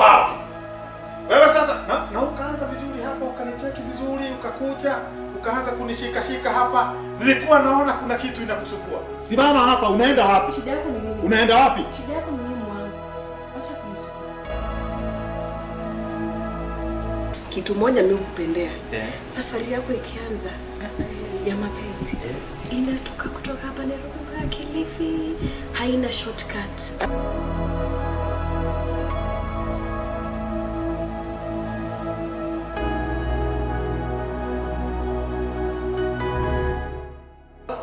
Pumbavu. Wewe sasa na ukaanza vizuri hapa, ukanicheki vizuri, ukakuja, ukaanza kunishika shika hapa. Nilikuwa naona kuna kitu inakusukua. Simama hapa, unaenda wapi? Shida yako ni nini? Unaenda wapi? Shida yako ni nini mwangu? Acha kunisumbua. Kitu moja mimi hukupendea. Safari yako ikianza ya mapenzi inatoka kutoka hapa Nairobi mpaka Kilifi, haina shortcut.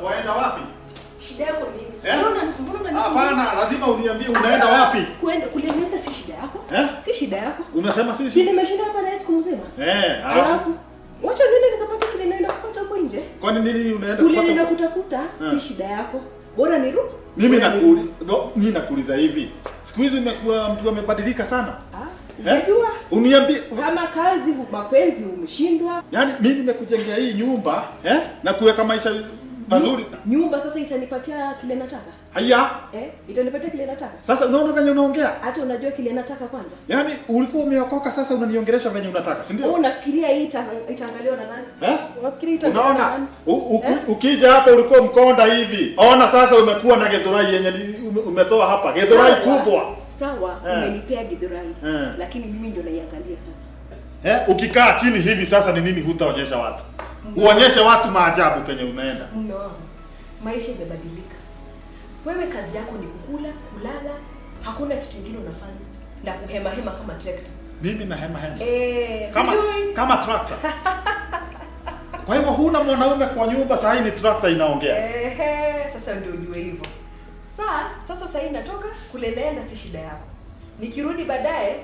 Waenda wapi? Shida yako ni nini? Eh? Mbona unanisumbua? Mbona unanisumbua? Hapana, lazima uniambie unaenda wapi? Kwenda kule nenda si shida yako. Eh? Si shida yako. Unasema Si sisi? nimeshinda hapa na siku mzima. Eh, alafu Alafu wacha niende nikapata kile naenda kupata huko nje. kwani nini unaenda Kule kupata? nenda kutafuta Eh. si shida yako. Bora niru. Mimi Bora nakuuliza, no, mimi nakuuliza hivi. Siku hizi umekuwa mtu amebadilika sana. Ah, Eh? unajua Uniambie kama kazi mapenzi umeshindwa. Yaani mimi nimekujengea hii nyumba, eh? Na kuweka maisha mazuri. Nyumba sasa itanipatia kile nataka. Haya. Eh? Itanipatia kile nataka. Sasa unaona venye unaongea? Hata unajua kile nataka kwanza. Yaani ulikuwa umeokoka sasa unaniongelesha venye unataka, si Wewe ndio? unafikiria hii itaangaliwa na nani? Eh? Unafikiria itaangaliwa na Unaona? nani? Ukija hapa ulikuwa mkonda hivi. Ona sasa umekuwa na Githurai yenye umetoa hapa. Githurai Sawa. kubwa. Sawa, Eh. umenipea Githurai. Eh. Lakini mimi ndio naiangalia sasa. Eh? Ukikaa chini hivi sasa ni nini hutaonyesha watu? Uonyeshe watu maajabu penye unaenda. Mume wangu, maisha imebadilika. Wewe kazi yako ni kukula, kulala, hakuna kitu kingine unafanya na kuhema hema kama trekta. Mimi na hema hema. Eh, Kama hujui. kama tractor. Kwa hivyo huna mwanaume kwa nyumba, saa hii ni tractor inaongea. Ehe, sasa ndio ujue hivyo. Sasa sasa hii natoka kule naenda, si shida yako. Nikirudi baadaye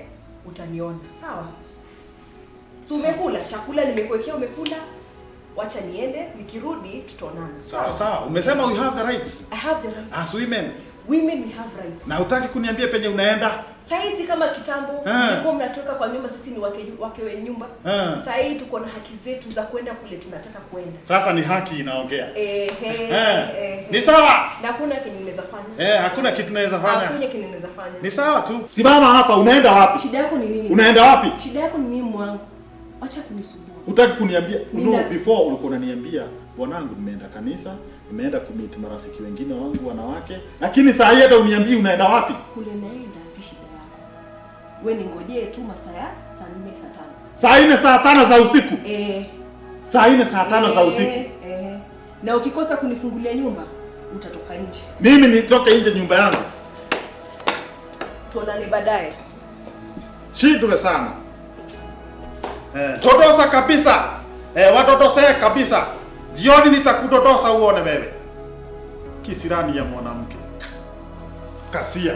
utaniona, sawa? Si umekula chakula nimekuwekea, umekula. Wacha niende, nikirudi tutaonana. Sawa sawa, umesema we have the rights I have the right. as women, Women we have rights. na hutaki kuniambia penye unaenda. Saa hii si kama kitambo, Eh. tulikuwa mnatoka kwa nyumba, sisi ni wake wa nyumba. Eh. Saa hii tuko na haki zetu za kwenda kule tunataka kwenda. Sasa ni haki inaongea. Ehe, Eh. ehe. Ni sawa. Na hakuna kenye unaweza fanya. Eh, hakuna kitu naweza fanya. Hakuna kenye unaweza fanya. Ni sawa tu. Simama hapa, unaenda wapi? Shida yako ni nini? Unaenda wapi? Shida yako ni nini mwangu? Acha kunisumbua. Hutaki kuniambia. Nina- No, before ulikuwa unaniambia bwanangu, nimeenda kanisa, nimeenda kumeet marafiki wengine wangu wanawake, lakini saa hii hata uniambii unaenda wapi? Kule naenda si shida yako. We ningojee tu masaa ya saa 4 saa 5. Saa 4 saa 5 za usiku. Eh. Saa 4 saa 5 za usiku. Eh. Na ukikosa kunifungulia nyumba utatoka nje. Mimi nitoke nje nyumba yangu. Tuonane baadaye. Shindwe sana. Eh, dodosa kabisa. Eh, wadodosee kabisa. Jioni nitakudodosa uone wewe. Kisirani ya mwanamke. Kasia.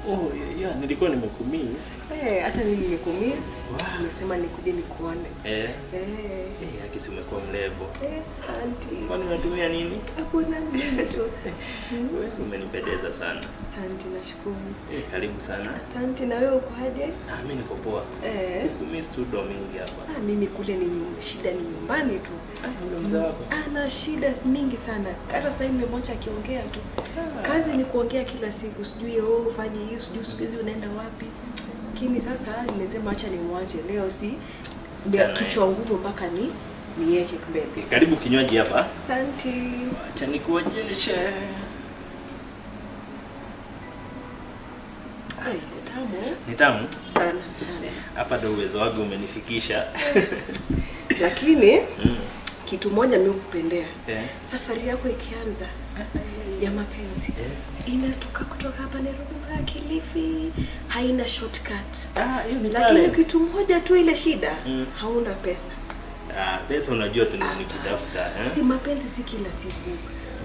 Oh, yeah, nilikuwa nimekumiss. Eh, hata mimi nimekumiss. Nimesema nikuje nikuone. Eh. Eh. Eh, akisi umekuwa mrembo. Eh, asante. Kwani unatumia nini? Hakuna mimi tu. Wewe umenipendeza sana. Asante, nashukuru. Eh, karibu sana. Asante, na wewe uko aje? Ah, mimi niko poa. Eh. Nikumiss tu do mingi hapa. Ah, mimi kule ni nyumba, shida ni nyumbani tu. Ah, ule mzee wako. Ana shida mingi sana. Hata sasa hivi nimemwacha akiongea tu. Kazi ni kuongea kila siku, sijui oh fanye hiyo, sijui siku hizi unaenda wapi. Lakini sasa nimesema acha nimwache leo, si ndio Achana kichwa ngumu mpaka ni niweke mbele. Eh, karibu kinywaji hapa. Asante. Acha nikuonyeshe. Ai, tamu Ni tamu? sana sana. Hapa ndo uwezo wangu umenifikisha. Lakini Mm. kitu moja mimi hukupendea. Eh. Safari yako ikianza ya mapenzi inatoka kutoka hapa Nairobi mpaka Kilifi, haina shortcut. Ah, hiyo ni Lakini talent. kitu moja tu ile shida, Mm. hauna pesa. Ah, pesa unajua tu nikitafuta, eh? Si mapenzi si kila siku.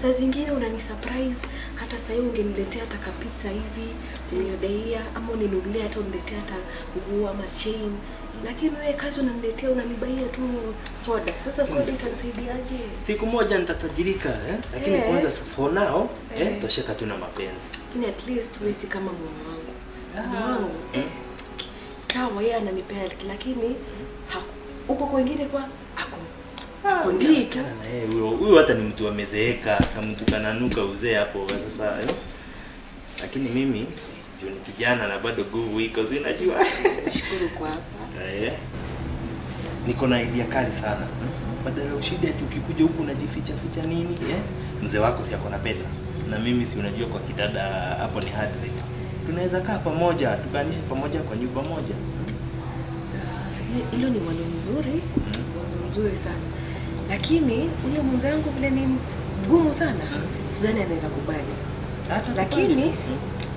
Saa zingine unani surprise, hata sasa hivi ungeniletea hata kapizza hivi uniodeia, ama uninunulie hata uniletea hata nguo ama chain. Lakini wewe kazi unaniletea unanibaia tu soda. Sasa soda itanisaidiaje? Siku moja nitatajirika, eh? Lakini Eh. kwanza for now, eh, Eh. tosheka tu na mapenzi. Lakini at least wewe si kama mume wangu. Mume wangu Mm. sawa, yeye ananipea lakini huko kwingine kwa ako ako ndii tu. Achana na yeye huyo. Huyo hata ni mtu amezeeka, kama mtu kananuka uzee hapo sasa, eh? Lakini mimi juu ni kijana na bado nguvu iko, si unajua. Nashukuru kwa hapa. Eh. Niko na idea kali sana. Badala ya ushinde ati ukikuja huku unajificha ficha nini, eh? Mzee wako si ako na pesa. Na mimi si unajua kwa kitanda hapo ni hard rate. Tunaweza kaa pamoja, tukaanishe pamoja kwa nyumba moja. Hilo ni wazo mzuri, wazo mzuri sana. Lakini ule mwenzangu vile ni mgumu sana, sidhani anaweza kubali. Hata Lakini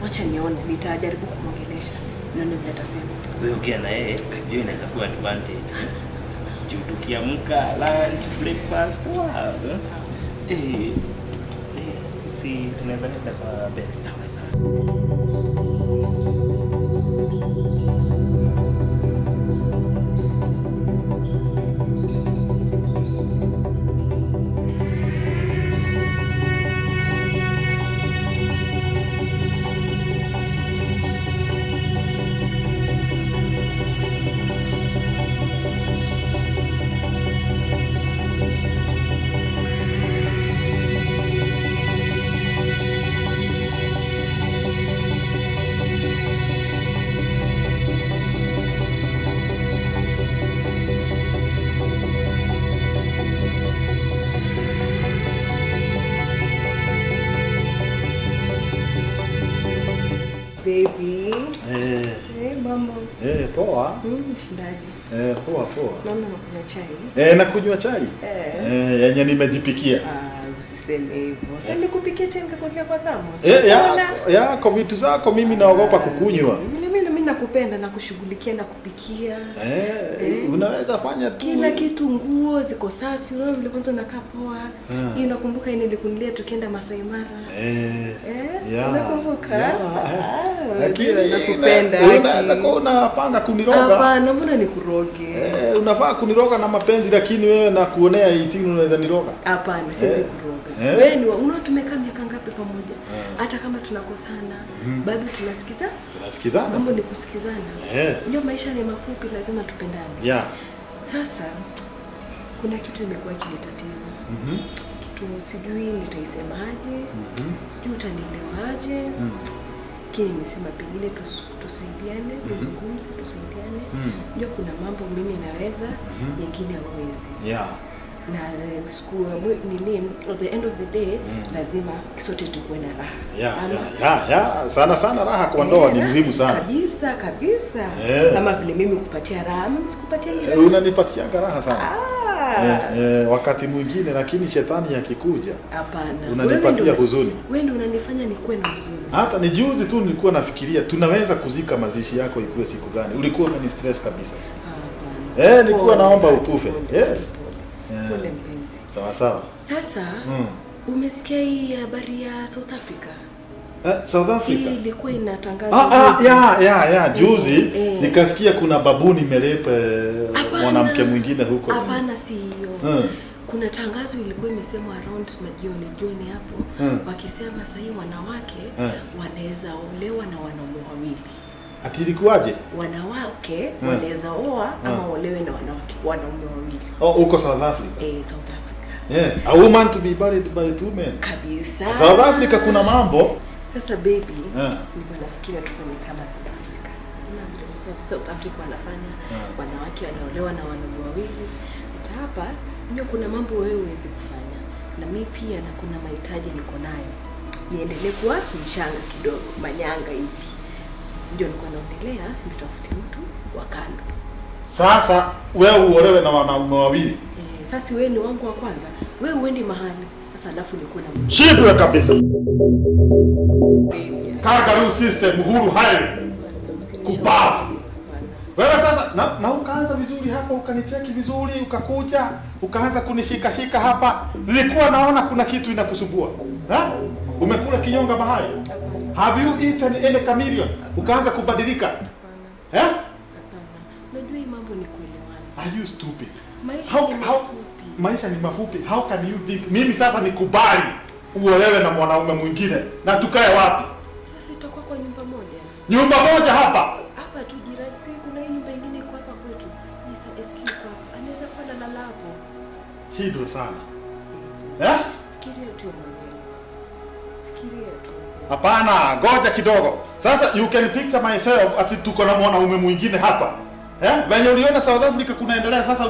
wacha nione, nitajaribu kumwongelesha. Nione vile atasema. Wewe ukiwa na yeye, hiyo inaweza kuwa advantage. Sawa sawa. Juu tukiamka lunch, breakfast, wow. Eh, si tunaweza nenda kwa bed. Sawa sawa. Baby. Eh, Eh, mambo. Poa. Mshindaji. Poa poa. Naona unakunywa chai. Nakunywa chai. Eh. Yenye nimejipikia. Ah, usiseme hivyo. Sasa nikupikie chai nikakuwekea kwa thermos. Yako vitu zako mimi naogopa kukunywa. Mimi nakupenda na kushughulikia na kupikia. Unaweza fanya tu Kila kitu, nguo ziko safi. Unaona vile kwanza unakaa poa. Hii unakumbuka ile nilikunulia tukienda Masai Mara. Yeah. Unakumbuka? Yeah. Lakini Nakupenda. unaweza kuwa unapanga kuniroga. Hapana, mbona nikuroge? Unafaa kuniroga na mapenzi, lakini wewe na kuonea 18 unaweza niroga. Hapana, siwezi kuroga. Wewe ni unatumeka miaka ngapi pamoja? Hata kama tunakosana, bado tunasikiza. Tunasikizana. Mambo ni kusikizana. Ndio, maisha ni mafupi, lazima tupendane. Yeah. Sasa kuna kitu imekuwa kinitatiza. Kitu sijui nitaisemaje. Sijui utanielewaje. Lakini nimesema pengine tusaidiane, tuzungumze, tusaidiane. Ndio, kuna mambo mimi naweza, yengine hauwezi. Yeah. Na siku nini, at the end of the day lazima sote tukuwe na raha. Yeah, yeah. Sana sana raha kwa ndoa ni muhimu sana. Kabisa kabisa. Kama vile mimi kupatia raha, mimi sikupatia raha. Unanipatia raha sana. Wakati mwingine, lakini shetani akikuja, hapana, unanipatia huzuni. Wewe ndio unanifanya nikuwe na huzuni. Hata ni juzi tu nilikuwa nafikiria tunaweza kuzika mazishi yako ikuwe siku gani. Ulikuwa unani stress kabisa. Hapana. Nilikuwa naomba upufe. Yes. Pole mpenzi. Sawa sawa. Sasa umesikia hii habari ya South Africa? South Africa. Hii ilikuwa inatangazwa juzi. Ya juzi nikasikia kuna babuni melepe mwanamke mwingine huko. Hapana, si hiyo. Kuna tangazo ilikuwa imesemwa around majioni jioni hapo, wakisema sasa hii wanawake wanaweza olewa na wanaume wawili. Ati ilikuwaje? Wanawake wanaweza oa ama olewe na wanawake wanaume wawili. Oh, huko South Africa. South Africa. Yeah, a woman to be married by two men. Kabisa. South Africa kuna mambo. Sasa baby, nilikuwa nafikiria tufanye kama South Africa. Unaona vile sasa South Africa wanafanya, wanawake wanaolewa na wanaume wawili. Hata hapa ndio kuna mambo wewe huwezi kufanya. Na mimi pia na kuna mahitaji niko nayo. Niendelee kuwa mchanga kidogo, manyanga hivi. Ndio nilikuwa naonelea nitafute mtu wa kando. Sasa wewe uolewe na wanaume wawili. Sasa wewe ni wangu wa kwanza. Wewe uende mahali. Sasa alafu nikuwe na shida kabisa. Kangaroo system, Uhuru Highway. Kubafu. Wewe sasa na ukaanza vizuri hapa, ukanicheki vizuri, ukakuja, ukaanza kunishika shika hapa. Nilikuwa naona kuna kitu inakusumbua. Ha? Umekula kinyonga mahali? Have you eaten any chameleon? Ukaanza kubadilika. Eh? Hapana. Unajua hii mambo ni kuelewana. Are you stupid? Maisha ni mafupi. Maisha ni mafupi. How can you think? Mimi sasa nikubali uolewe na mwanaume mwingine na tukae wapi? Sasa itakuwa kwa nyumba moja. Nyumba moja hapa. Hapa tu jirani, si kuna hii nyumba nyingine iko hapa kwetu. Ni sa SQ kwa hapa. Anaweza kuwa analala hapo. Shida sana. Eh? Fikiria tu mwenyewe. Fikiria tu. Hapana, ngoja kidogo. Sasa you can picture myself ati tuko na mwanaume mwingine hapa. Eh? Venye uliona South Africa kunaendelea, sasa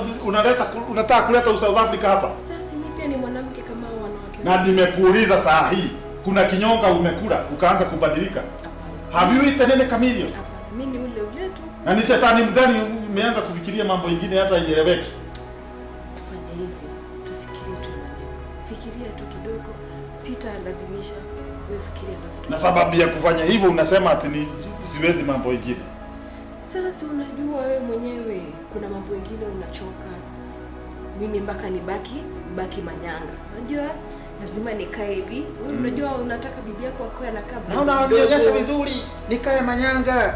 unataka kuleta South Africa hapa. Sasa mimi pia ni mwanamke kama wanawake. Na nimekuuliza saa hii, kuna kinyonga umekula ukaanza kubadilika? Hapana. Have you eaten any chameleon? Hapana. Mimi ni ule ule tu. Na ni shetani mgani umeanza kufikiria mambo mengine hata haieleweki? Tufanye hivi, tufikirie tu maneno. Fikiria tu kidogo, sitalazimisha wewe fikiria alafu. Na sababu ya kufanya hivyo unasema ati ni siwezi mambo mengine. Sasa si unajua wewe mwenyewe kuna mambo mengine unachoka. Mimi mpaka nibaki manyanga. Unajua lazima nikae hivi. Wewe unajua unataka bibi yako akae anakaa. Na unanionyesha vizuri, nikae manyanga.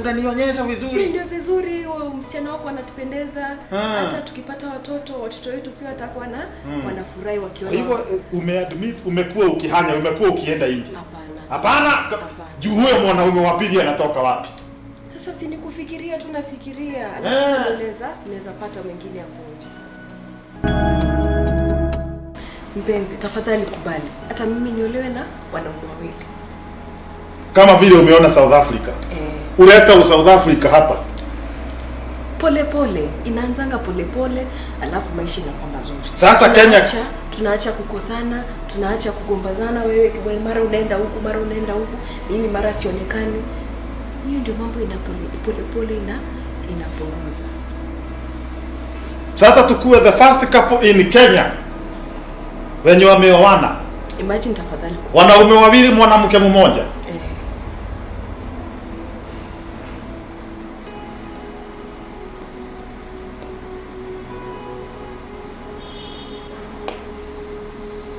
Unanionyesha vizuri. Si ndio vizuri, msichana wako anatupendeza. Hata tukipata watoto wetu pia watakuwa na wanafurahi wakiona. Hivyo umeadmit umekuwa ukihanya, umekuwa ukienda nje. Hapana. Hapana. Juu huyo mwanaume wa pili anatoka wapi? Sasa si nikufikiria tu, nafikiria. Alafu naweza pata mwingine hapo nje sasa. Mpenzi, tafadhali kubali. Hata mimi niolewe na wanaume wawili. Kama vile umeona South Africa. Uleta South Africa hapa. Pole pole, inaanzanga pole pole, alafu maisha inakuwa mazuri. Sasa Kenya tunaacha kukosana, tunaacha kugombazana, wewe mara unaenda huku, mara unaenda huku, mimi mara sionekani. Hiyo ndio mambo ina pole pole inapunguza. Sasa tukue the first couple in Kenya wenye wameoana. Imagine tafadhali. Wanaume wawili, mwanamke mmoja.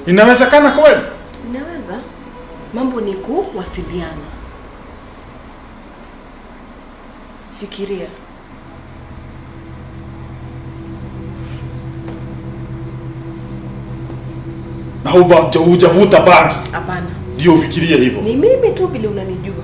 Inawezekana kweli? Inaweza. Mambo ni kuwasiliana. Fikiria. Na hujavuta bangi. Hapana. Ndio ufikirie hivyo. Ni mimi tu vile unanijua.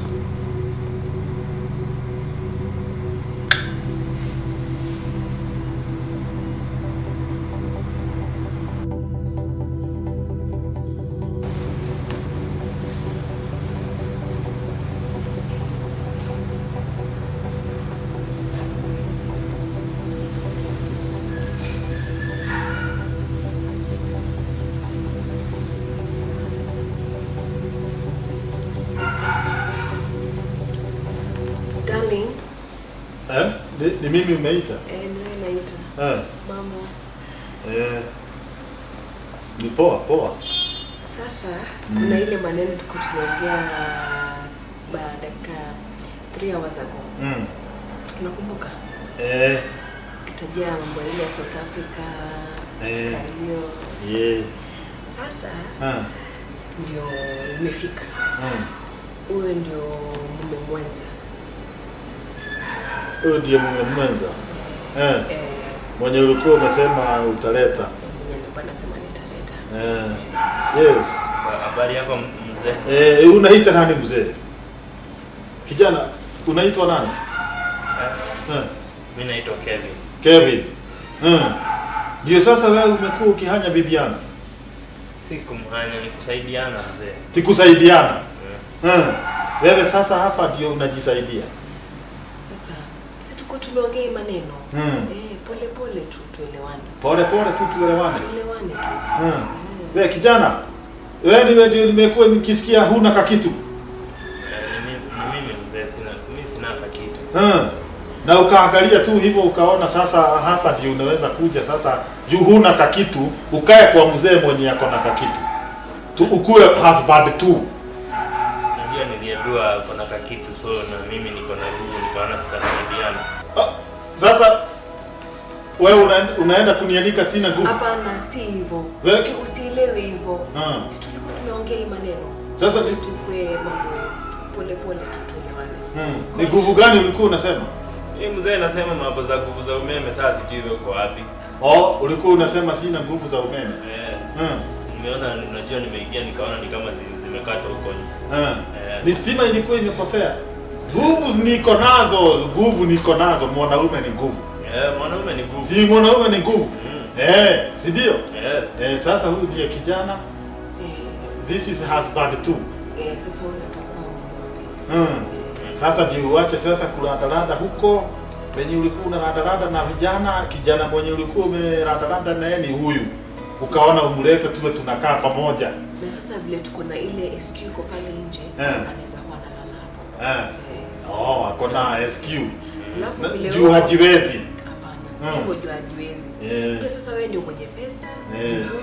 Darling. Ni mimi umeita? Ni wewe naita. Mama. Ni poa poa. Sasa kuna ile maneno tulikuwa tunaongea dakika 3 hours ago. Unakumbuka? Ukitajia mambo ile ya South Africa. Hiyo. Sasa ndio nimefika. Huyo ndio mume mwenza. Huyo ndiye mume mwenza. Mwenye ulikuwa umesema utaleta. Mwenye nilikuwa nasema nitaleta. Yes. Habari yako mzee? Unaita nani mzee? Kijana, unaitwa nani? Mimi naitwa Kevin. Kevin. Ndio sasa wewe umekuwa ukihanya bibi yangu. Si kumhanya, ni kusaidiana mzee. Tikusaidiana. Wewe sasa hapa ndio unajisaidia. Sasa si tuko tumeongea maneno. Pole pole tu tuelewane. Pole pole tu tuelewane. Tuelewane tu. Wewe kijana, wewe ndio nimekuwa nikisikia huna kakitu. Ni mimi mzee, mimi sina kakitu. Na ukaangalia tu hivyo ukaona sasa hapa ndio unaweza kuja sasa juu huna kakitu, ukae kwa mzee mwenye yako na kakitu. Tu ukue husband tu. Unajua niliambiwa kuna kakitu, so na mimi niko na nguvu nikaona tusaidiane. Sasa wewe unaenda kunialika sina nguvu? Hapana, si hivyo. Si usielewe hivyo. Si tulikuwa tumeongea hii maneno. Sasa tukue mambo pole pole tu tuelewane. Ni nguvu gani ulikuwa unasema? Mimi mzee nasema mambo za nguvu za umeme, sasa sijui uko wapi. Oh, ulikuwa unasema sina nguvu za umeme. Nimeona, unajua nimeingia nikaona ni kama zimekata huko nje. Ni stima ilikuwa imepotea. Nguvu niko nazo, nguvu niko nazo, mwanaume ni nguvu. Mwanaume ni nguvu. Si mwanaume ni nguvu. Si ndio? Yes. Sasa huyu ndiye kijana. This is husband 2. Sasa huyu atakuwa mume. Sasa ndio uache sasa kuradalada huko penye ulikuwa unaradalada na vijana, kijana mwenye ulikuwa umeradarada na yeye ni huyu. Ukaona umlete tuwe tunakaa pamoja. Na sasa vile tuko na ile SQ iko pale nje, anaweza kuwa analala hapo. Oh, ako na SQ. Alafu vile juu hajiwezi. Hapana, si juu hajiwezi. Kwa sasa wewe ndio mwenye pesa, vizuri,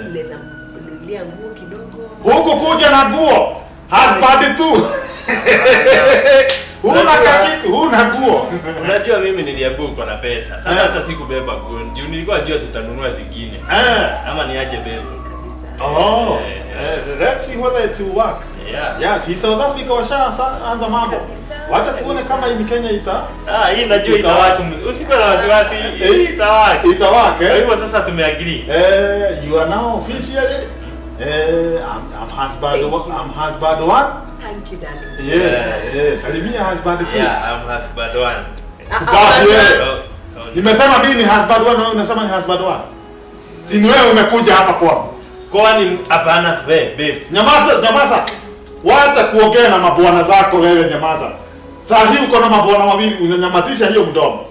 unaweza kununulia nguo kidogo. Huko kuja na nguo. Husband tu. Huna kitu, huna nguo. Unajua mimi niliambiwa uko na pesa. Sasa hata sikubeba nguo. Juu nilikuwa najua tutanunua zingine. Ama niaje beba. Kabisa. Oh. Let's see whether it will work. Yeah. Yes, in South Africa washaanza mambo. Wacha tuone kama hii Kenya ita. Hii najua itawaka. Usikuwe na wasiwasi. Hii itawaka. Itawaka. Kwa hivyo sasa tumeagree. You are now officially I'm husband one. I'm husband one. Thank you, darling. Yes. Yes. Salimia husband two. Yeah, I'm husband one. Nimesema mimi ni husband one, wewe unasema ni husband one. Si ni wewe umekuja hapa kwangu. Kwani hapana wewe babe. Nyamaza, nyamaza. Wacha kuongea na mabwana zako wewe, nyamaza. Saa hii uko na mabwana wawili, unanyamazisha hiyo mdomo.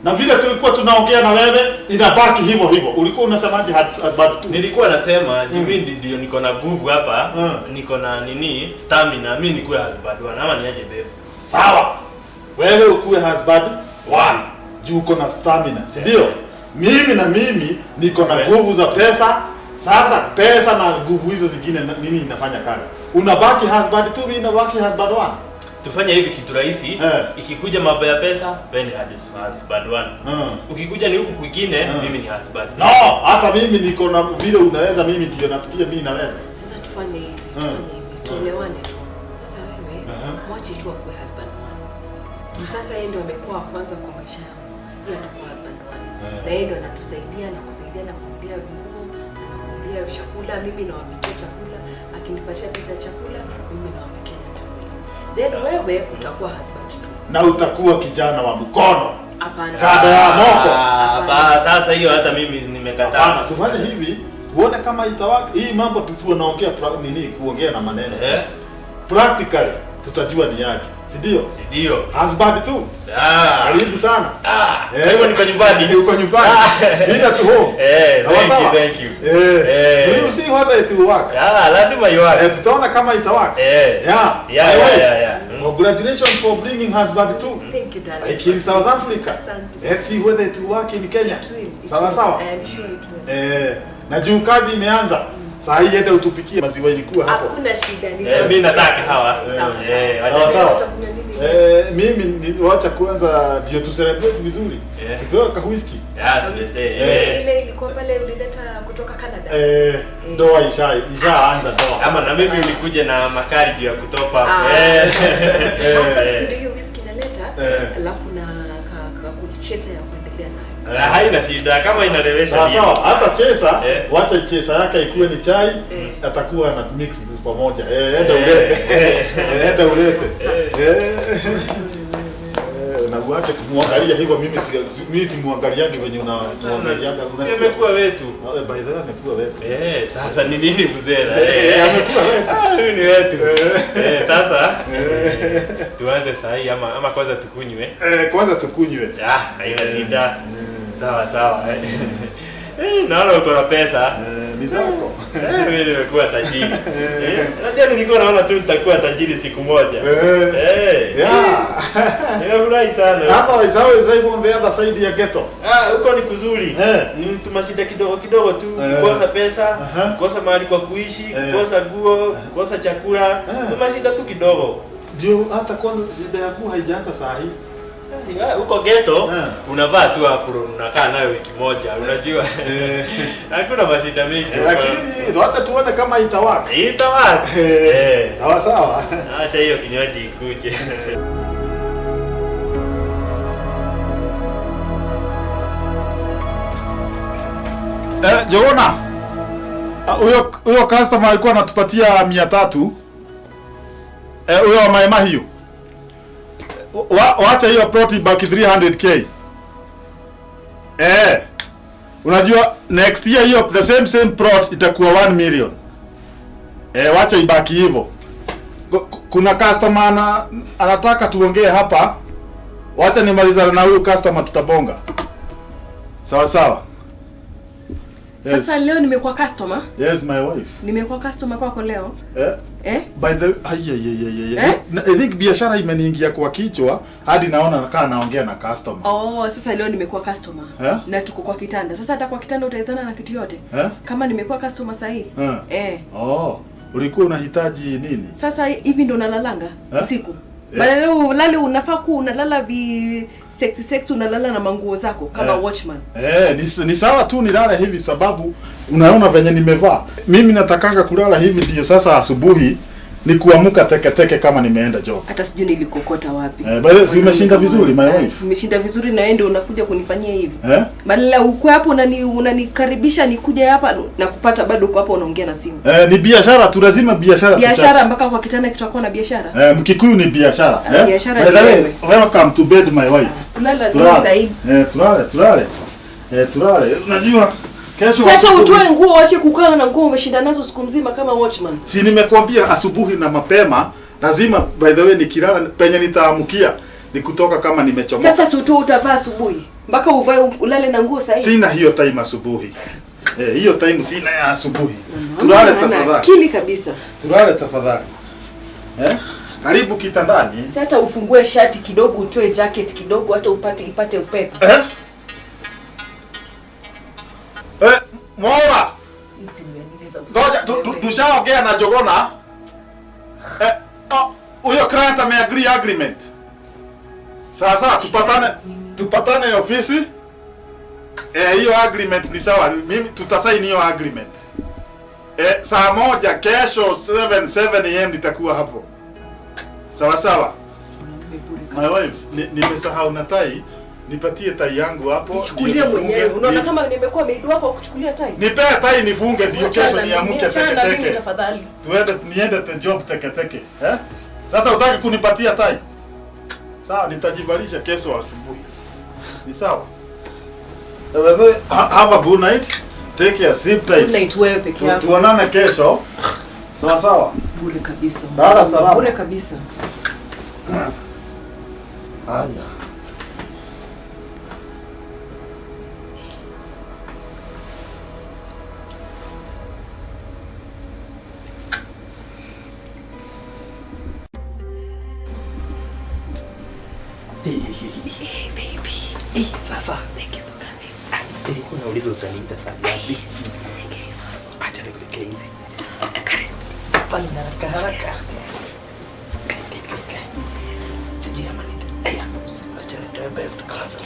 Na vile tulikuwa tunaongea na wewe inabaki hivyo hivyo. Ulikuwa unasemaje husband two? Nilikuwa nasema mimi ndio niko na nguvu hapa, niko na nini stamina, mimi nikuwe husband one ama niaje babe? Sawa. Wewe ukuwe husband one. Juu uko na stamina, si ndio? Mimi na mimi niko na nguvu za pesa. Sasa pesa na nguvu hizo zingine nini inafanya kazi. Unabaki husband two, mimi nabaki husband one. Tufanye hivi kitu rahisi, ikikuja mambo ya pesa, wewe ni husband one. Ukikuja ni huku kwingine, mimi ni husband. No, hata mimi niko na vile unaweza, mimi ndio nafikia mimi naweza. Sasa tufanye hivi, tuelewane tu. Sasa wewe mwache tu akuwe husband one. Sasa yeye ndio amekuwa kwanza kwa maisha yangu. Yeye atakuwa husband one. Na yeye ndio anatusaidia na kusaidia na kumbia nguo, na kumbia chakula, mimi nawapikia chakula, akinipatia pesa ya chakula, mimi nawapikia chakula. Then wewe utakuwa husband tu. Na utakuwa kijana wa mkono. Hapana. Kada ya moko. Hapana, sasa hiyo hata mimi nimekataa. Hapana, tufanye hivi, tuone kama itawaka. Hii mambo tunaongea nini kuongea na maneno. Practically tutajua ni aje. Si ndio? Ndio. Husband tu. Karibu sana. Wewe niko nyumbani. Uko nyumbani. Bila tu home. Sawa sawa. Thank you. We will see whether it will work. Lazima iwork. Tutaona kama itawaka. Yeah. Yeah. Congratulations for bringing husband too. Thank you, darling. Like in South Africa. Asante. Let's see whether it will work in Kenya. It will. Sawa sawa. I am sure it will. Na juu kazi imeanza. Saa hii ende utupikie maziwa ilikuwa hapo. Hakuna shida. Mimi nataka hawa. Sawa sawa. Mimi wacha kwanza ndio tu celebrate vizuri. Tupewe ka whisky. Ile ilikuwa pale ulileta kutoka Canada. Ndoa ishaanza ndoa. Ama na mimi ulikuja na makali juu ya kutopa. Sasa ndio hiyo whisky naleta, alafu na kucheza ya kuendelea nayo. Haina shida kama inalewesha. Sawa sawa, hata chesa, wacha chesa yake ikuwe ni chai, atakuwa na mix pamoja. Enda ulete. Enda ulete. Na uache kumwangalia hivyo, mimi simuangaliangi venye unamuangalianga. Amekuwa wetu. By the way amekuwa wetu. Sasa ni nini mzee? Amekuwa wetu. Huyu ni wetu. Sasa tuanze sahi ama kwanza tukunywe? Kwanza tukunywe. Haina shida. Sawa sawa. Naona uko na pesa. Ni zako. Mimi nimekuwa tajiri. Unajua nilikuwa naona tu nitakuwa tajiri siku moja. Yeah. Nimefurahi sana. Hapa is always life on the other side ya ghetto. Huko ni kuzuri. Ni tumashida kidogo kidogo tu, kukosa pesa, kukosa mahali kwa kuishi, kukosa nguo, kukosa chakula. Tumashida tu kidogo. Ndio hata kwanza shida ya nguo haijaanza saa hii. Huko ghetto unavaa tu hapo unakaa nayo wiki moja, unajua. Hakuna mashida mengi. Lakini hata tuone kama itawaka. Itawaka. Sawa sawa. Acha hiyo kinywaji ikuje. Joona. Huyo customer alikuwa anatupatia 300. Huyo wa maema hiyo. Wacha hiyo plot ibaki 300k. Unajua next year hiyo the same plot itakuwa 1 million. Wacha ibaki hivyo. Kuna customer anataka tuongee hapa. Wacha nimalizane na huyu customer tutabonga. Sawa sawa. Yes. Sasa leo nimekuwa customer? Yes, my wife. Nimekuwa customer kwako leo? Eh? By the I think biashara imeniingia kwa kichwa hadi naona kama naongea na customer. Oh, sasa leo nimekuwa customer. Eh? Na tuko kwa kitanda. Sasa hata kwa kitanda utaezana na kitu yote. Eh? Kama nimekuwa customer sahi. Eh. Oh, ulikuwa unahitaji nini? Sasa hivi ndo unalalanga usiku. Yes. Badala ulale unafaa ku unalala vi sexy sexy, unalala na manguo zako kama watchman. Ni sawa tu nilale hivi sababu unaona venye nimevaa. Mimi natakanga kulala hivi ndio sasa asubuhi ni kuamuka teke teke kama nimeenda job. Hata sijui nilikokota wapi. By si umeshinda vizuri my wife. Umeshinda vizuri na wewe ndio unakuja kunifanyia hivi. Badala uko hapo unanikaribisha nikuje hapa na kupata bado uko hapo unaongea na simu. Ni biashara tu, lazima biashara. Biashara mpaka kwa kitanda kitakuwa na biashara. Mkikuyu ni biashara. Biashara. By the way, welcome to bed my wife. Kulala zaidi. Tulale. Tulale. Unajua kesho sasa utoe nguo uache kukaa na nguo umeshinda nazo siku nzima kama watchman. Si nimekuambia asubuhi na mapema lazima, by the way nikilala penye nitaamkia ni kutoka kama nimechomoka. Sasa si utoe utavaa asubuhi mpaka uvae ulale na nguo sahihi. Sina hiyo time asubuhi. Hiyo time sina ya asubuhi. Tulale tafadhali. Akili kabisa. Tulale tafadhali. Karibu kitandani. Sasa hata ufungue shati kidogo utoe jacket kidogo hata ipate upepo. Mora. Ngoja tushaongea na Jogona. Huyo client ameagree agreement. Sasa tupatane ofisi. Hiyo agreement ni sawa. Mimi tutasaini hiyo agreement. Saa 1 kesho 7 am nitakuwa hapo. Sawa sawa. My wife, nimesahau na tai. Nipatie tai yangu hapo. Chukulia mwenyewe. Unaona kama nimekuwa meidu hapo kuchukulia tai. Nipe tai nifunge ndio kesho niamke teke teke. Tafadhali. Tuende niende te job teke teke. Sasa hutaki kunipatia tai? Sawa, nitajivalisha kesho asubuhi. Ni sawa. Have a good night. Take your sleep tight. Good night wewe peke yako. Tuonane kesho. Sawa sawa. Bure kabisa. Lala salama. Bure kabisa. Haya. Hey baby. Sasa. Thank you for coming. Nilikuwa nauliza utaniita saa ngapi? Acha nikuwekee hizi. Karibu. Hapa ni haraka haraka. Kai. Sijui ama nita. Aya. Acha nitoe belt kwanza.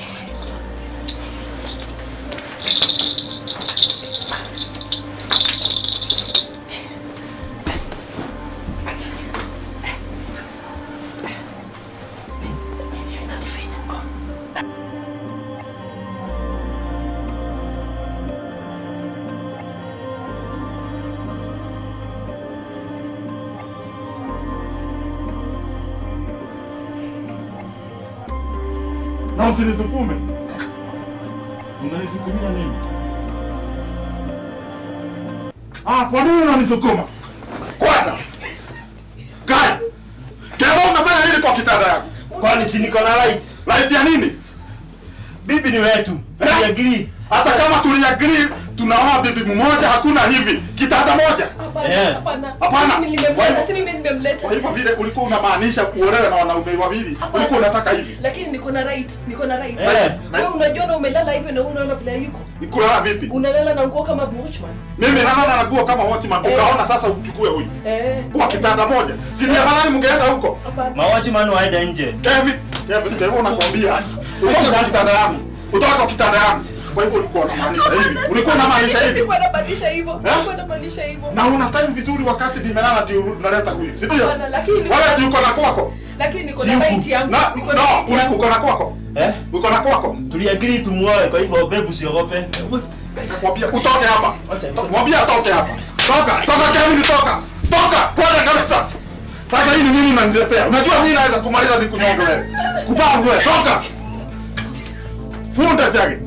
Na usinisukume. Unanisukumia nini? Kwa nini unanisukuma? Kwata. Kai. Kama unafanya nini kwa kitanda yako? Kwani si niko na right? Right ya nini? Bibi ni wetu. Tuliagree. Hata kama tuliagree tunaoa bibi mmoja hakuna hivi. Kitanda moja. Hapana. Hapana. Mimi nimemleta, si mimi nimemleta. Kwa hivyo vile ulikuwa unamaanisha kuolewa na wanaume wawili, ulikuwa unataka hivi. Lakini niko na right, niko na right. Wewe unajiona umelala hivyo na unaona vile yuko. Nikulala vipi? Unalala na nguo kama watchman. Mimi nalala na nguo kama watchman, ukaona sasa uchukue huyu. Kwa kitanda moja. Si ni afadhali mngeenda huko? Ma watchman waende nje. Kevin, unakwambia. Utoke kwa kitanda yangu. Utoke kwa kitanda yangu. Kwa hivyo ulikuwa unamaanisha hivi. Ulikuwa unamaanisha hivi. Sikuwa namaanisha hivyo. Sikuwa namaanisha hivyo. Na una time vizuri wakati nimelala ndio unaleta huyu. Si ndio? Lakini wala si uko na kwako. Lakini niko na right yangu. No, uko na kwako. Uko na kwako. Tuliagree tumuoe, kwa hivyo babe usiogope. Nakwambia utoke hapa. Mwambie atoke hapa. Toka, toka Kevin, toka. Toka, kwenda kabisa. Sasa hii ni nini unaniletea? Unajua mimi naweza kumaliza nikunyonge wewe. Kupavu wewe, toka. Punda jage.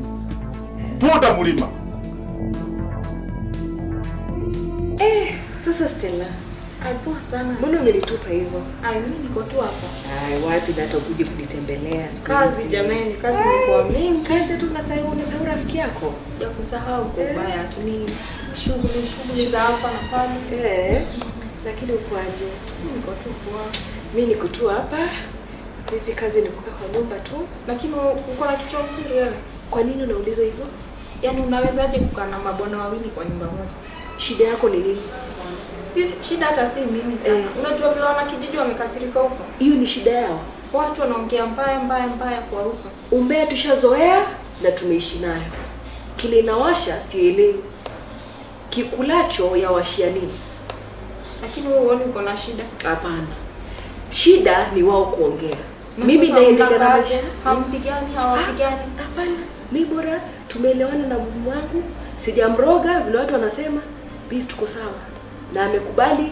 Punda mlima. Sasa Stella, Ai, poa sana. Mbona umenitupa hivyo? Ai, mimi niko tu hapa. Ai, wapi na hata ukuje kunitembelea siku Kazi hizi. jamani, kazi imekuwa mingi. Kazi tu unasahau rafiki yako. Sijakusahau kwa ubaya tu, ni shughuli za hapa na pale. Lakini uko aje? Mimi niko tu poa. Mimi niko tu hapa. Siku hizi kazi ni kukaa kwa nyumba tu. Lakini uko na kichwa mzuri wewe. Kwa nini unauliza hivyo? Yaani unawezaje kukaa na mabwana wawili kwa nyumba moja? Shida yako ni nini? Si shida hata si mimi sana. Unajua vile wana kijiji wamekasirika huko. Hiyo ni shida yao. Watu wanaongea mbaya mbaya mbaya kwa uso. Umbea tushazoea na tumeishi nayo. Kile inawasha sielewi. Kikulacho yawashia nini? Lakini wewe huoni uko na shida? Hapana. Shida ni wao kuongea. Mimi naendelea na maisha. Hampigani, hawapigani. Hapana. Mimi bora tumeelewana na mume wangu, sijamroga vile watu wanasema, mimi tuko sawa. Na amekubali,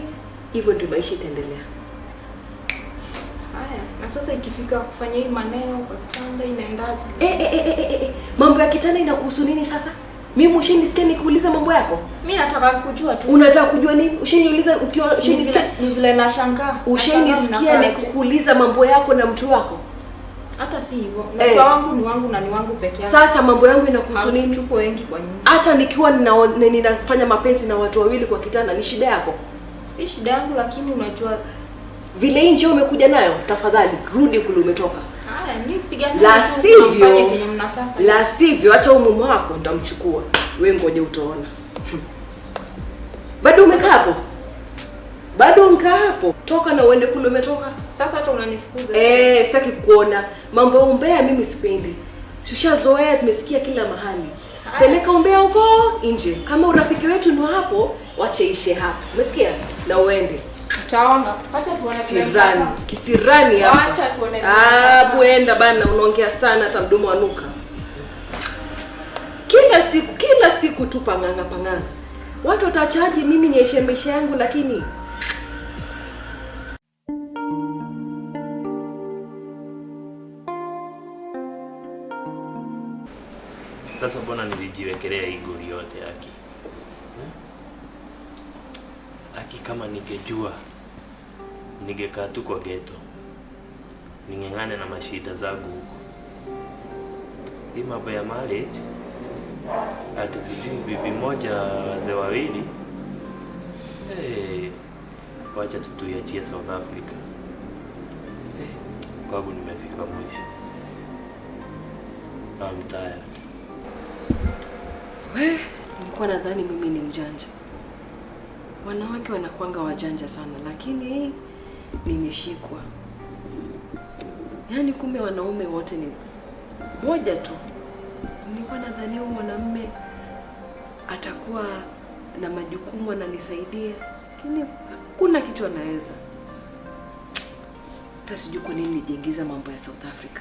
hivyo ndio maisha itaendelea. Haya, na sasa ikifika kufanya hii maneno kwa kitanda inaendaje? Mambo ya kitanda inakuhusu nini sasa? Mimi ushenisikia nikuuliza mambo yako? Mimi nataka kujua tu. Unataka kujua nini? Usheniuliza ukiwa ushenisikia ni vile nashangaa. Ushenisikia nikuuliza mambo yako na mtu wako? Hata si hivyo. Mtu wangu ni wangu na ni wangu peke yake. Sasa mambo yangu inakuhusu nini? Tuko wengi kwa nyumba. Hata nikiwa ninafanya mapenzi na watu wawili kwa kitanda ni shida yako? Si shida yangu, lakini unajua vile nje umekuja nayo, tafadhali rudi kule umetoka. Haya, ni pigani La sivyo, kenye mnataka. La sivyo hata mume wako nitamchukua. Wewe ngoja utaona. Bado umekaa hapo? Bado umekaa hapo? Toka na uende kule umetoka. Sasa hata unanifukuza. Sitaki kuona. Mambo ya umbea mimi sipendi. Tushazoea, tumesikia kila mahali. Peleka umbea huko nje. Kama urafiki wetu ni hapo, wache ishe hapo. Umesikia? Na uende. Utaona. Acha tuone. Kisirani. Kisirani hapa. Acha tuone. Buenda bana, unaongea sana hata mdomo wanuka. Kila siku tu panganga panganga. Watu watachaji mimi niishe maisha yangu lakini sasa mbona nilijiwekelea hii goli yote haki? Haki kama ningejua ningekaa tu kwa ghetto. Ningeng'ane na mashida zangu huko. Hii mambo ya marriage ati sijui bibi moja wazee wawili. Wacha tuiachie South Africa. Kwangu nimefika mwisho. I'm tired. We, nilikuwa nadhani mimi ni mjanja. Wanawake wanakuanga wajanja sana, lakini nimeshikwa. Yaani kumbe wanaume wote ni moja tu. Nilikuwa nadhani huyu mwanamume atakuwa na majukumu ananisaidia, lakini hakuna kitu anaweza. Hata sijui kwa nini nijiingiza mambo ya South Africa.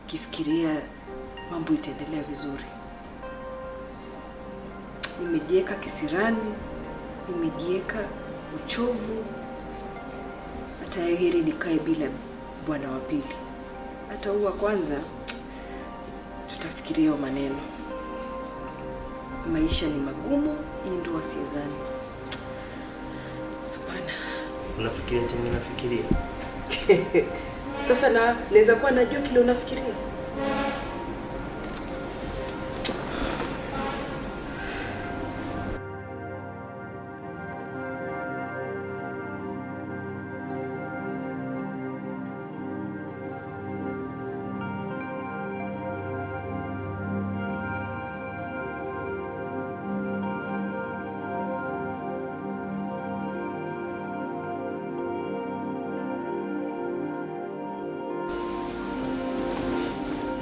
Kifikiria mambo itaendelea vizuri. Nimejieka kisirani, nimejieka uchovu. Hata heri nikae bila bwana wa pili. Hata huwa kwanza tutafikiria maneno. Maisha ni magumu, hii ndoa siezani. Hapana. Unafikiria chenye nafikiria? Sasa na naweza kuwa najua kile unafikiria.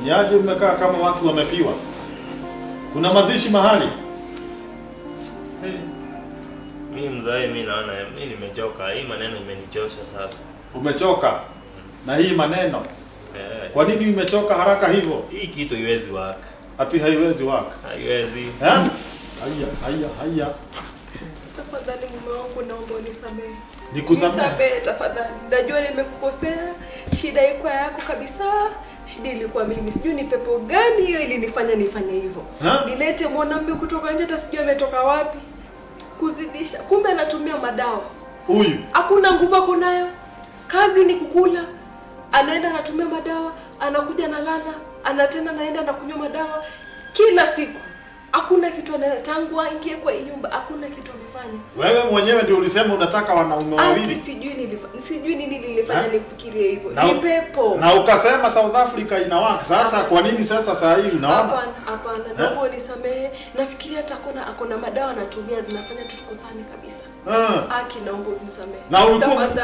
Niaje mmekaa kama watu wamefiwa? Kuna mazishi mahali? Mimi mzae, mimi naona mimi nimechoka. Hii maneno imenichosha sasa. Umechoka na hii maneno? Kwa nini umechoka haraka hivyo? Hii kitu haiwezi work. Ati haiwezi work? Haiwezi. Eh? Haya, haya. Tafadhali mume wangu, naomba unisamehe. Nikusamehe? Nisamehe tafadhali. Najua nimekukosea. Shida iko yako kabisa. Shida ilikuwa mimi. Sijui ni pepo gani hiyo ilinifanya nifanye hivyo. Nilete mwanamume kutoka nje, hata sijui ametoka wapi. Kuzidisha. Kumbe anatumia madawa. Huyu Hakuna nguvu ako nayo. Kazi ni kukula. Anaenda anatumia madawa, anakuja analala, anatena anaenda na kunywa madawa kila siku. Hakuna kitu tangu aingie kwa hii nyumba, hakuna kitu amefanya. Wewe mwenyewe ndio ulisema unataka wanaume wawili. Sijui nini nilifanya nifikirie hivyo. Ni pepo. Na ukasema South Africa inawaka. Sasa kwa nini sasa saa hii unaona? Hapana, naomba unisamehe. Nafikiria hata akona madawa anatumia zinafanya tukosane kabisa. Aki, naomba unisamehe. Na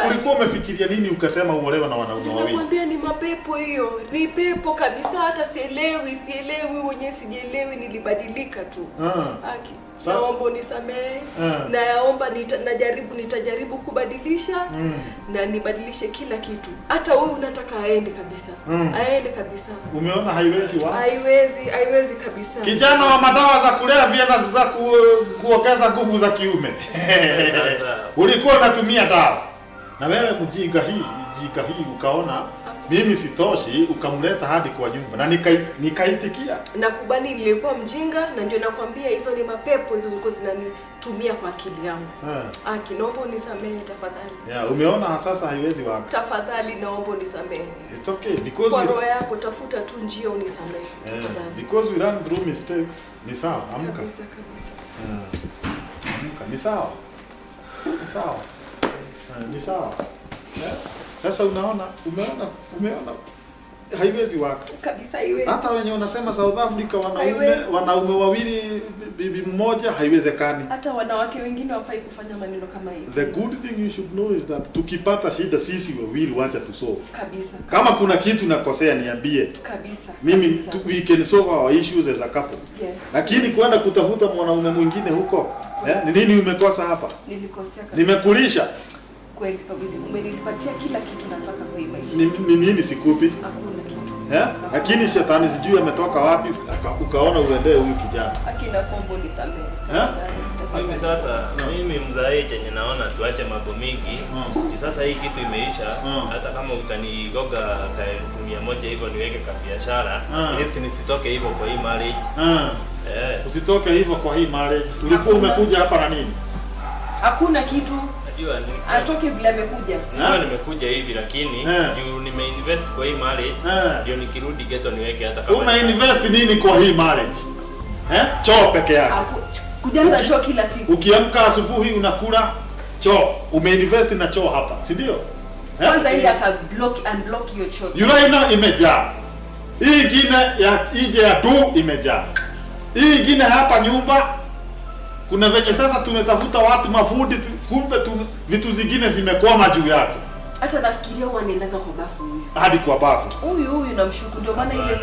ulikuwa umefikiria nini ukasema uolewe na wanaume wawili? Nakwambia ni mapepo hiyo. Ni pepo kabisa, hata sielewi mwenyewe, sijielewi, nilibadilika tu. Aki, naomba unisamehe. Naomba nitajaribu kubadilisha na nibadilishe kila kitu. Hata wewe unataka aende kabisa. Aende kabisa. Umeona haiwezi wa? Haiwezi kabisa. Kijana wa madawa za kulevya na za kuongeza nguvu za kiume. Ulikuwa unatumia dawa. Na wewe mjinga hii ukaona mimi sitoshi, ukamleta hadi kwa nyumba na nikaitikia. Nakubali nilikuwa mjinga, na ndio nakwambia hizo ni mapepo, hizo zilikuwa zinanitumia kwa akili yangu. Aki, naomba unisamehe tafadhali. Yeah, umeona sasa haiwezi waka. Tafadhali naomba unisamehe. It's okay because kwa roho yako tafuta tu njia unisamehe. Tafadhali. Because we run through mistakes. Ni sawa, amka. Kabisa. Amka, ni sawa. Ni sawa. Ni sawa. Yeah. Sasa umeona haiwezi waka. Kabisa haiwezi. Hata wenye unasema South Africa wanaume wawili bibi mmoja haiwezekani. Hata wanawake wengine hawafai kufanya maneno kama hiyo. The good thing you should know is that tukipata shida sisi wawili wacha tu solve. Kabisa. Kama kuna kitu nakosea niambie. Kabisa. Mimi we can solve our issues as a couple. Yes. Lakini kwenda kutafuta mwanaume mwingine huko, ni nini umekosa hapa? Nilikosea kabisa. Nimekulisha. Kweli kabisa, umenipatia kila kitu nataka kwa hii maisha. Ni nini sikupi? Hakuna kitu. Lakini shetani sijui ametoka wapi ukaona uendee huyu kijana. Akina kombo nisamehe. Mimi sasa mimi mzae chenye naona tuache mambo mingi. Sasa hii kitu imeisha. Hata kama utanigoga ka 100,000 hivyo niweke kwa biashara, at least nisitoke hivyo kwa hii marriage. Usitoke hivyo kwa hii marriage. Ulikuwa umekuja hapa na nini? Hakuna kitu. Atoke bila amekuja. Ndio nimekuja hivi lakini juu nimeinvest kwa hii marriage ndio nikirudi ghetto niweke hata kama. Umeinvest nini kwa hii marriage? Choo peke yake. Kujaza choo kila siku. Ukiamka asubuhi unakula choo. Umeinvest na choo hapa, si ndio? Kwanza enda ka block and block your choo. Urinal imejaa. Hii ingine ya nje ya do imejaa. Hii ingine hapa nyumba kuna venye sasa tumetafuta watu mafundi, kumbe vitu zingine zimekwama juu yako. Hata nafikiria wanaendanga kwa bafu huyu. Hadi kwa bafu. Huyu namshuku, ndio maana ile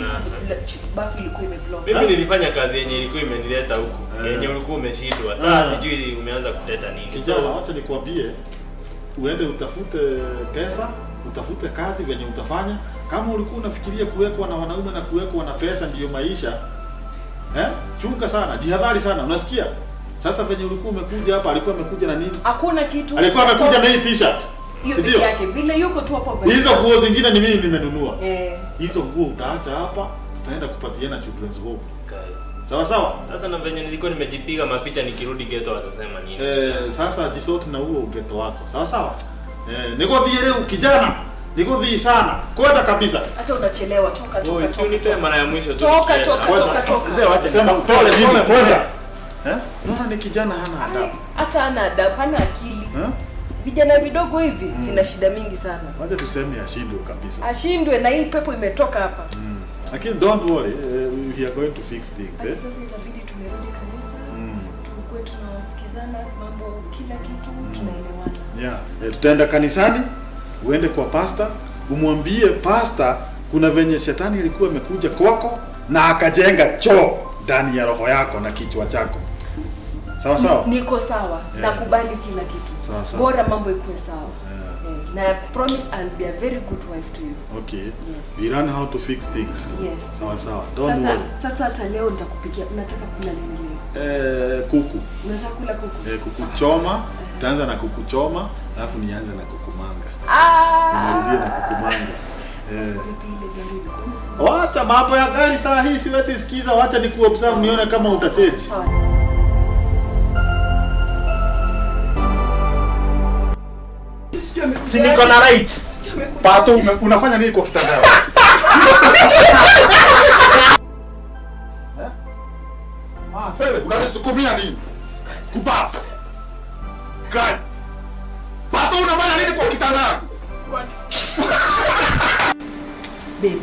siku bafu ilikuwa imeblock. Mimi nilifanya kazi yenye ilikuwa imenileta huku. Yenye ulikuwa umeshindwa. Sasa sijui umeanza kuleta nini. Kijana, acha nikwambie, uende utafute pesa, utafute kazi venye utafanya. Kama ulikuwa unafikiria kuwekwa na wanaume na kuwekwa na pesa ndiyo maisha, chunga sana, jihadhari sana, unasikia? Sasa venye ulikuwa umekuja hapa, alikuwa amekuja na nini? Hakuna kitu. Alikuwa amekuja na hii t-shirt. Hiyo peke yake. Vile yuko tu hapo. Hizo nguo zingine ni mimi nimenunua. Hizo nguo utaacha hapa, tutaenda kupatiana children's home. Sawa sawa? Sasa na venye nilikuwa nimejipiga mapicha nikirudi ghetto watasema nini? Sasa jisort na huo ghetto wako. Sawa sawa? Niko dhii kijana. Niko dhii sana. Kwenda kabisa. Hata unachelewa, toka. Si unitoe mara ya mwisho tu. Toka. Mzee wacha sema pole mimi kwenda. Naona ni kijana hana adabu. Hata hana adabu, hana akili. Vijana vidogo hivi vina shida mingi sana. Wacha tuseme ashindwe kabisa. Ashindwe na hii pepo imetoka hapa. Lakini don't worry, we are going to fix things. Sasa itabidi tumerudi kanisa. Tukue tunasikizana mambo kila kitu tunaelewana. Yeah. Tutaenda kanisani, uende kwa pastor, umwambie pastor kuna venye shetani alikuwa amekuja kwako na akajenga choo ndani ya roho yako na kichwa chako. Sawa sawa? Niko sawa. Nakubali kila kitu. Sawa sawa. Bora mambo ikuwe sawa. Na I promise I'll be a very good wife to you. Okay. Yes. We learn how to fix things. Yes. Sawa sawa. Don't worry. Sasa hata leo nitakupikia. Unataka kula nini leo? Kuku. Unataka kula kuku? Kuku choma. Nitaanza na kuku choma, alafu nianze na kuku manga. Nimalizie na kuku manga. Vipi ile gari ilikuwa? Wacha mambo ya gari saa hii siwezi sikiza, wacha nikuobserve nione kama utachange. Si niko na right. Pato, unafanya nini kwa kitanda yako? Ah, sasa unanisukumia nini? Kubafu. Gani? Pato, unafanya nini kwa kitanda yako? Babe,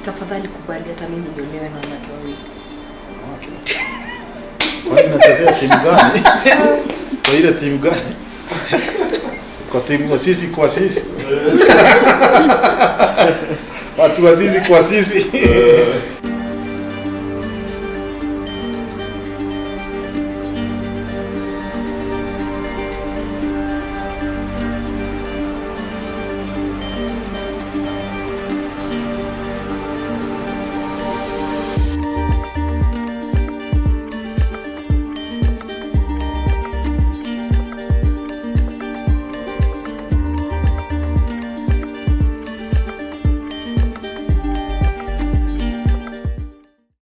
tafadhali kubali hata mimi niolewe na wanawake wawili. Kwani unachezea timu gani? Kwa ile timu gani? Kwa timu kwa sisi kwa sisi. Watu wa sisi kwa sisi.